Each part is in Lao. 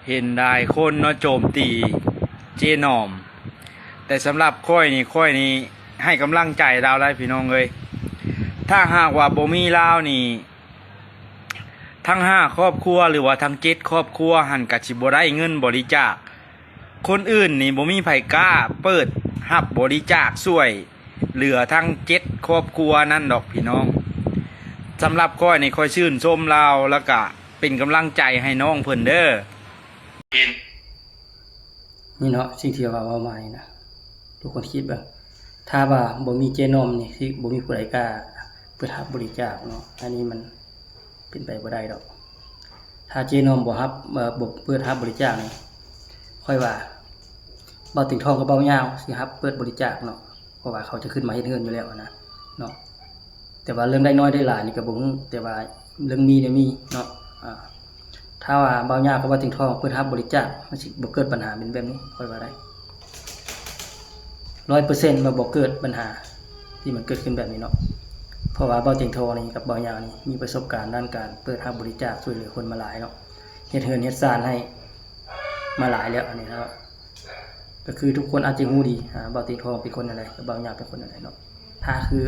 ເຫັນຫຼາຍຄົນເນາະໂຈມຕີເຈນ້ອມ, ແຕ່ສຳລັບຂ້ອຍນີ້ ຂ້ອຍນີ້ໃຫ້ກຳລັງໃຈລາວໄດ໋ພີ່ນ້ອງເອີຍ. ຖ້າຫາກວ່າບໍ່ມີລາວນີ້ ທັງຫ້າຄອບຄົວ ຫຼືວ່າທັງເຈັດຄອບຄົວຫັ້ນ ກະຊິບໍ່ໄດ້ເງິນບໍລິຈາກ. ຄົນອື່ນນີ້ບໍ່ມີໃຜກ້າເປີດຮັບບໍລິຈາກຊ່ວຍເຫຼືອທັງເຈັດຄອບຄົວນັ້ນດອກພີ່ນ້ອງ. ສຳລັບຂ້ອຍນີ້ ຂ້ອຍຊື່ນຊົມລາວ ແລ້ວກະເປັນກຳລັງໃຈໃຫ້ນ້ອງເພິ່ນເດີ. ນີ້ເນາະ ສິ່ງທີ່ວ່າເວົ້າມານີ້ນະ ທຸກຄົນຄິດເບິ່ງ ຖ້າວ່າບໍ່ມີເຈນ້ອມນີ້ ຊິບໍ່ມີຜູ້ໃດກ້າເປີດຮັບບໍລິຈາກເນາະ. ອັນນີ້ມັນເປັນໄປບໍ່ໄດ້ດອກ. ຖ້າເຈນ້ອມບໍ່ຮັບ ເອີ ບໍ່ເປີດຮັບບໍລິຈາກນີ້ ຂ້ອຍວ່າບ່າວຕຽງທອງກັບບ່າວຍາວຊິຮັບເປີດບໍລິຈາກເນາະ. ເພາະວ່າເຂົາຈະຂຶ້ນມາເຮັດເຮືອນຢູ່ແລ້ວຫັ້ນນະເນາະ. ແຕ່ວ່າເລື່ອງໄດ້ນ້ອຍໄດ້ຫຼາຍນີ້ກໍບໍ່ຮູ້ ແຕ່ວ່າເລື່ອງມີນີ້ມີເນາະ. ອາ ຖ້າວ່າບ່າວຍາວກັບບ່າວຕຽງທອງເປີດຮັບບໍລິຈາກ ມັນຊິບໍ່ເກີດບັນຫາເປັນແບບນີ້ ຂ້ອຍວ່າໄດ້ ຮ້ອຍເປີເຊັນວ່າບໍ່ເກີດບັນຫາທີ່ມັນເກີດຂຶ້ນແບບນີ້ເນາະ. ເພາະວ່າບ່າວຕຽງທອງນີ້ກັບບ່າວຍາວນີ້ມີປະສົບການດ້ານການເປີດຮັບບໍລິຈາກຊ່ວຍເຫຼືອຄົນມາຫຼາຍເນາະ, ເຮັດເຮືອນເຮັດຊານໃຫ້ມາຫຼາຍແລ້ວ ອັນນີ້ເນາະ. ກໍຄືທຸກຄົນອາດຈະຮູ້ດີ ອາ ບ່າວຕຽງທອງເປັນຄົນແນວໃດ ກັບບ່າວຍາວເປັນຄົນແນວໃດເນາະ. ຖ້າຄື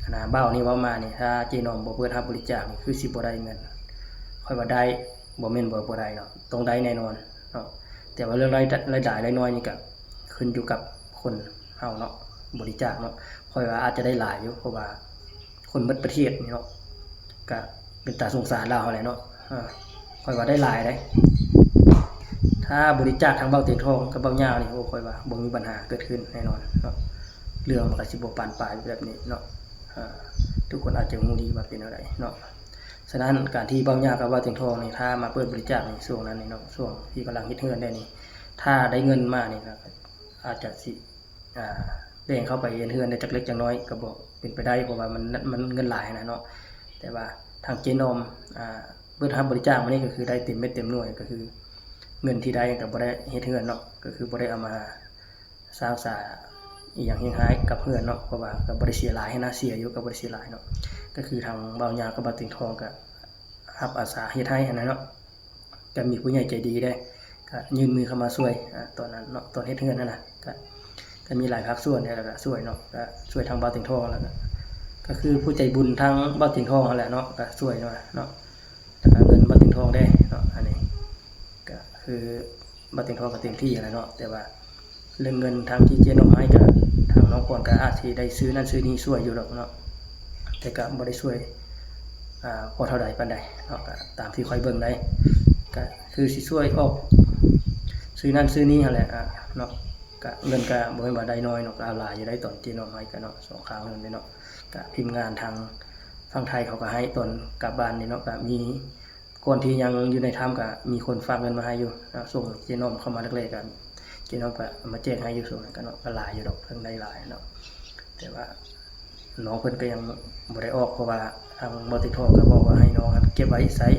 ອັນນ່າ ບ່າວນີ້ເວົ້າມານີ້ ຖ້າເຈນ້ອມບໍ່ເປີດຮັບບໍລິຈາກນີ້ ຄືຊິບໍ່ໄດ້ເງິນ. ຂ້ອຍວ່າໄດ້ ບໍ່ແມ່ນວ່າບໍ່ໄດ້ເນາະ, ຕ້ອງໄດ້ແນ່ນອນເນາະ. ແຕ່ວ່າເລື່ອງລາຍ ລາຍໄດ້ລາຍໜ້ອຍນີ້ກໍຂຶ້ນຢູ່ກັບຄົນເຮົາເນາະ ບໍລິຈາກເນາະ. ຂ້ອຍວ່າອາດຈະໄດ້ຫຼາຍຢູ່ ເພາະວ່າຄົນໝົດປະເທດນີ້ເນາະ ກໍເປັນຕາສົງສານລາວຫັ້ນແຫຼະເນາະ. ເອີ ຂ້ອຍວ່າໄດ້ຫຼາຍເດ້. ຖ້າບໍລິຈາກທາງບ່າວຕຽງທອງກັບບ່າວຍາວນີ້ ໂອ້ ຂ້ອຍວ່າບໍ່ມີບັນຫາເກີດຂຶ້ນແນ່ນອນເນາະ, ເລື່ອງມັນກໍຊິບໍ່ບານປາຍແບບນີ້ເນາະ. ເອີ ທຸກຄົນອາດຈະຮູ້ດີວ່າເປັນແນວໃດເນາະ. ສະນັ້ນ ການທີ່ບ່າວຍາວກັບບ່າວຕຽງທອງນີ້ ຖ້າມາເປີດບໍລິຈາກໃນຊ່ວງນັ້ນນີ້ເນາະ, ຊ່ວງທີ່ກຳລັງເຮັດເຮືອນໄດ້ນີ້ ຖ້າໄດ້ເງິນມານີ້ ອາດຈະຊິ ອ່າ ແບ່ງເຂົ້າໄປເຮັດເຮືອນໄດ້ຈັກເລັກຈັກນ້ອຍກໍບໍ່ເປັນໄປໄດ້ ເພາະວ່າມັນ ມັນເງິນຫຼາຍຫັ້ນນະເນາະ. ແຕ່ວ່າທາງເຈນ້ອມ ອ່າ ເປີດຮັບບໍລິຈາກມານີ້ ກໍຄືໄດ້ເຕັມເມັດເຕັມໜ່ວຍ, ກໍຄືເງິນທີ່ໄດ້ກໍບໍ່ໄດ້ເຮັດເຮືອນເນາະ, ກໍຄືບໍ່ໄດ້ເອົາມາສ້າງສາອີ່ຫຍັງແຮງຮ້າຍກັບເຮືອນເນາະ, ເພາະວ່າກໍບໍ່ໄດ້ເສຍຫຼາຍຫັ້ນນະ, ເສຍຢູ່ກໍບໍ່ໄດ້ເສຍຫຼາຍເນາະ. ກໍຄືທາງບ່າວຍາວກັບບ່າວຕຽງທອງກໍຮັບອາສາເຮັດໃຫ້ຫັ້ນນະເນາະ. ກໍມີຜູ້ໃຫຍ່ໃຈດີເດ້ ກໍຍື່ນມືເຂົ້າມາຊ່ວຍ ອາ ຕອນນັ້ນເນາະ, ຕອນເຮັດເຮືອນຫັ້ນນະ ກໍ ກໍມີຫຼາຍພາກສ່ວນເດ້ ແລ້ວກໍຊ່ວຍເນາະ, ກໍຊ່ວຍທາງບ່າວຕຽງທອງ ແລ້ວກໍ ກໍຄືຜູ້ໃຈບຸນທາງບ່າວຕຽງທອງຫັ້ນແຫຼະເນາະ ກໍຊ່ວຍມາເນາະ, ແລ້ວກໍເງິນບ່າວຕຽງທອງເດ້ເນາະ. ອັນນີ້ກໍຄືບ່າວຕຽງທອງກໍເຕັມທີ່ຫັ້ນແຫຼະເນາະ, ແຕ່ວ່າ ເລື່ອງເງິນທາງທີ່ເຈນ້ອມໃຫ້ ກໍທາງນ້ອງຄວນກໍອາດຊິໄດ້ຊື້ນັ້ນຊື້ນີ້ຊ່ວຍຢູ່ດອກເນາະ, ແຕ່ກໍບໍ່ໄດ້ຊ່ວຍ ອ່າ ພໍເທົ່າໃດປານໃດເນາະ, ກໍຕາມທີ່ຂ້ອຍເບິ່ງໄດ້ ກໍຄືຊິຊ່ວຍອອກຊື້ນັ້ນຊື້ນີ້ຫັ້ນແຫຼະ ອ່າ ເນາະ. ກໍເງິນກໍບໍ່ແມ່ນວ່າໄດ້ນ້ອຍເນາະ, ກໍຫຼາຍຢູ່ໄດ໋ ຕອນເຈນ້ອມໃຫ້ກໍເນາະ, ສອງຄາງເງິນເດ້ເນາະ. ກໍທີມງານທາງຝັ່ງໄທເຂົາກໍໃຫ້ຕອນກັບບ້ານນີ້ເນາະ, ກໍມີ ກ່ອນທີ່ຍັງຢູ່ໃນຖ້ຳກໍມີຄົນຝາກເງິນມາໃຫ້ຢູ່ເນາະ, ຊ່ວງເຈນ້ອມເຂົ້າມາແລກໆ ກໍເຈນ້ອມກໍເອົາມາແຈກໃຫ້ຢູ່ ຊ່ວງນັ້ນກໍເນາະ, ກໍຫຼາຍຢູ່ດອກ ເພິ່ນໄດ້ຫຼາຍເນາະ. ແຕ່ວ່ານ້ອງເພິ່ນກໍຍັງບໍ່ໄດ້ອອກ ເພາະວ່າທາງບ່າວຕຽງທອງກໍບອກວ່າໃຫ້ນ້ອງຫັ້ນເກັບໄວ້ໃຊ້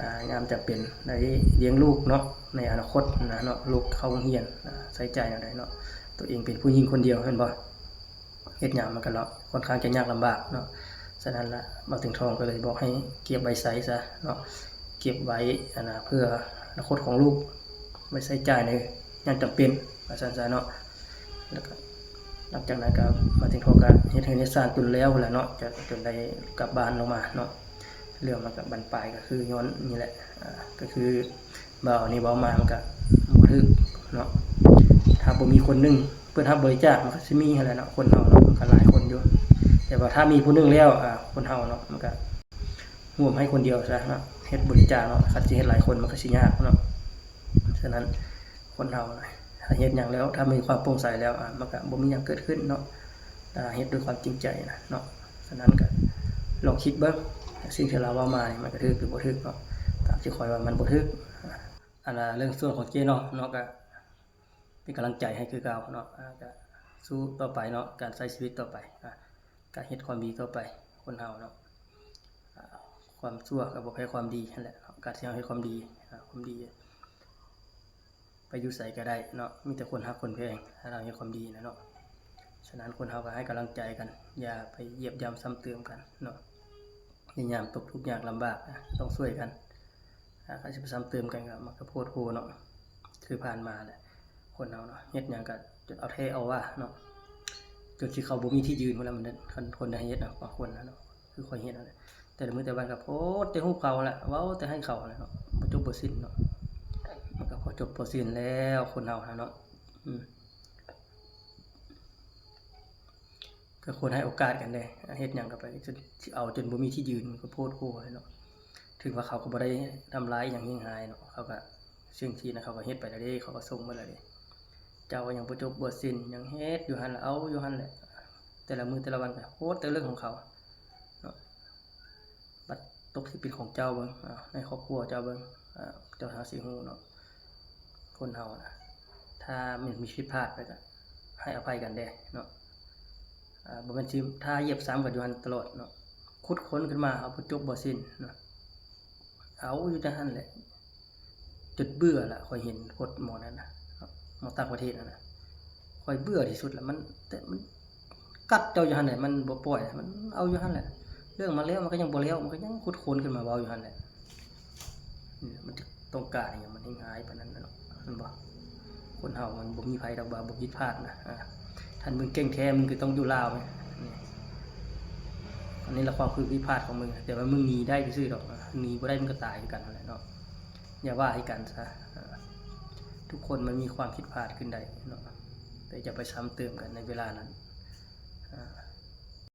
ອ່າ ຍາມຈຳເປັນ ໄດ້ລ້ຽງລູກເນາະ ໃນອະນາຄົດນະເນາະ, ລູກເຂົ້າໂຮງຮຽນ ນະ ໃຊ້ຈ່າຍແນວໃດເນາະ, ຕົວເອງເປັນຜູ້ຍິງຄົນດຽວແມ່ນບໍ່? ເຮັດຫຍັງມັນກໍລະ ຂ້ອນຂ້າງຈະຍາກລຳບາກເນາະ. ສະນັ້ນລະ ບ່າວຕຽງທອງກໍເລີຍບອກໃຫ້ເກັບໄວ້ໃຊ້ຊະເນາະ, ເກັບໄວ້ ອັນນ່າ ເພື່ອອະນາຄົດຂອງລູກ ໄວ້ໃຊ້ຈ່າຍໃນຍາມຈຳເປັນ ວ່າຊັ້ນຊະເນາະ. ແລ້ວກໍຫຼັງຈາກນັ້ນກໍບ່າວຕຽງທອງກໍເຮັດເຮືອນເຮັດຊານຈົນແລ້ວພຸ້ນແຫຼະເນາະ, ຈະ ຈົນໄດ້ກັບບ້ານລົງມາເນາະ. ເລື່ອງມັນກໍບານປາຍກໍຄືຍ້ອນນີ້ແຫຼະ ອ່າ ກໍຄື ເວົ້ານີ້ເວົ້າມາມັນກະບໍ່ຖືກເນາະ. ຖ້າບໍ່ມີຄົນໜຶ່ງເປີດຮັບບໍລິຈາກ ມັນກະຊິມີຫັ້ນແຫຼະເນາະ, ຄົນເຮົາເນາະ ມັນກະຫຼາຍຄົນຢູ່. ແຕ່ວ່າຖ້າມີຜູ້ໜຶ່ງແລ້ວ ອາ ຄົນເຮົາເນາະ ມັນກະຮ່ວມໃຫ້ຄົນດຽວຊະເນາະ, ເຮັດບໍລິຈາກເນາະ. ຄັນຊິເຮັດຫຼາຍຄົນ ມັນກະຊິຍາກເນາະ. ສະນັ້ນ ຄົນເຮົານະ ຖ້າເຮັດຫຍັງແລ້ວ ຖ້າມີຄວາມໂປ່ງໃສແລ້ວ ອາ ມັນກະບໍ່ມີຫຍັງເກີດຂຶ້ນເນາະ, ຖ້າເຮັດດ້ວຍຄວາມຈິງໃຈນະເນາະ. ສະນັ້ນກະລອງຄິດເບິ່ງ ສິ່ງທີ່ລາວເວົ້າມານີ້ ມັນກະຖືກຫຼືບໍ່ຖືກເນາະ. ຕາມທີ່ຂ້ອຍວ່າມັນບໍ່ຖືກ ອັນ ເລື່ອງສ່ວນຂອງເຈ້ເນາະ ເນາະ ກະເປັນກຳລັງໃຈໃຫ້ຄືເກົ່າເນາະ. ອາ ກະສູ້ຕໍ່ໄປເນາະ, ການໃຊ້ຊີວິດຕໍ່ໄປ ອາ ກະເຮັດຄວາມດີຕໍ່ໄປ. ຄົນເຮົາເນາະ ອາ ຄວາມຊົ່ວກະບໍ່ແພ້ຄວາມດີຫັ້ນແຫຼະເນາະ. ການທີ່ເຮົາເຮັດຄວາມດີ ອາ ຄວາມດີ ໄປຢູ່ໃສກະໄດ້ເນາະ, ມີແຕ່ຄົນຮັກຄົນແພງ ຖ້າເຮົາເຮັດຄວາມດີນະເນາະ. ສະນັ້ນ ຄົນເຮົາກະໃຫ້ກຳລັງໃຈກັນ, ຢ່າໄປຢຽບຢ່ຳຊ້ຳເຕີມກັນເນາະ. ໃນຍາມຕົກທຸກຍາກລຳບາກ ອາ ຕ້ອງຊ່ວຍກັນ. ຖ້າຊິໄປຊ້ຳເຕີມກັນກໍມັນກໍໂພດໂພເນາະ. ຄືຜ່ານມາແຫຼະ ຄົນເຮົາເນາະ ເຮັດຫຍັງກໍຈົນເອົາແທ້ເອົາວ່າເນາະ ຈົນຊິເຂົ້າບໍ່ມີທີ່ຢືນພຸ້ນແຫຼະ. ມັນ ຄັນຄົນໃດເຮັດນະ ບາງຄົນນະເນາະ ຄືຂ້ອຍເຮັດຫັ້ນແຫຼະ ແຕ່ລະມື້ແຕ່ລະວັນກໍໂພດແຕ່ຮູບເຂົາແຫຼະ ເວົ້າແຕ່ໃຫ້ເຂົາແຫຼະເນາະ ບໍ່ຈົບບໍ່ສິ້ນເນາະ. ມັນກໍບໍ່ຈົບບໍ່ສິ້ນແລ້ວ ຄົນເຮົານະເນາະ ອືມ ກໍຄວນໃຫ້ໂອກາດກັນແດ່ ເຮັດຫຍັງກໍໄປ ຈົນຊິເອົາຈົນບໍ່ມີທີ່ຢືນ ມັນກໍໂພດໂພເນາະ. ເຖິງວ່າເຂົາກໍບໍ່ໄດ້ທຳລາຍອີ່ຫຍັງເຮງຮ້າຍເນາະ ເຂົາກໍ ສິ່ງທີ່ນະ ເຂົາກໍເຮັດໄປແລ້ວເດ້ ເຂົາກໍສົ່ງໝົດແລ້ວເດ້. ເຈົ້າກໍຍັງບໍ່ຈົບບໍ່ສິ້ນ ຍັງເຮັດຢູ່ຫັ້ນລະ ເອົາຢູ່ຫັ້ນແຫຼະ ແຕ່ລະມື້ແຕ່ລະວັນກໍໂພດແຕ່ເລື່ອງຂອງເຂົາເນາະ. ບັດຕົກທີ່ເປັນຂອງເຈົ້າເບິ່ງ ໃນຄອບຄົວເຈົ້າເບິ່ງ ເຈົ້າຫາຊິຮູ້ເນາະ. ຄົນເຮົານະ ຖ້າມັນມີຜິດພາດໄປກໍໃຫ້ອະໄພກັນແດ່ເນາະ. ບໍ່ແມ່ນຊິຖ້າຢຽບຊ້ຳກັນຢູ່ຫັ້ນຕະຫຼອດເນາະ ຂຸດຄົ້ນຂຶ້ນມາເອົາບໍ່ຈົບບໍ່ສິ້ນເນາະ ເອົາຢູ່ແຕ່ຫັ້ນແຫຼະ ຈົນເບື່ອລະ. ຂ້ອຍເຫັນໂພດໝໍນັ້ນນະ ໝໍຕ່າງປະເທດຫັ້ນນະ ຂ້ອຍເບື່ອທີ່ສຸດລະ ມັນ ແຕ່ມັນກັດເຈົ້າຢູ່ຫັ້ນແຫຼະ ມັນບໍ່ປ່ອຍ ມັນເອົາຢູ່ຫັ້ນແຫຼະ. ເລື່ອງມາແລ້ວມັນກໍຍັງບໍ່ແລ້ວ ມັນກໍຍັງຂຸດຄົ້ນຂຶ້ນມາເວົ້າຢູ່ຫັ້ນແຫຼະ. ນີ້ແຫຼະ ມັນຈະຕ້ອງການອີ່ຫຍັງ ມັນເຮງຮ້າຍປານນັ້ນນະເນາະ ແມ່ນບໍ່? ຄົນເຮົາມັນບໍ່ມີໃຜດອກວ່າບໍ່ຜິດພາດນະ. ອາ ຄັນມຶງເກັ່ງແທ້ ມຶງກໍຕ້ອງຢູ່ລາວແມ່ນ ນີ້ ອັນນີ້ລະຄວາມຜິດພາດຂອງມຶງ ແຕ່ວ່າມຶງໜີໄດ້ຊື່ໆດອກ ອາ ໜີບໍ່ໄດ້ ມຶງກໍຕາຍຄືກັນຫັ້ນແຫຼະເນາະ. ຢ່າວ່າໃຫ້ກັນຊະ ອາ ທຸກຄົນມັນມີຄວາມຜິດພາດຂຶ້ນໄດ້ເນາະ ແຕ່ຢ່າໄປຊ້ຳເຕີມກັນໃນເວລານັ້ນ. ອາ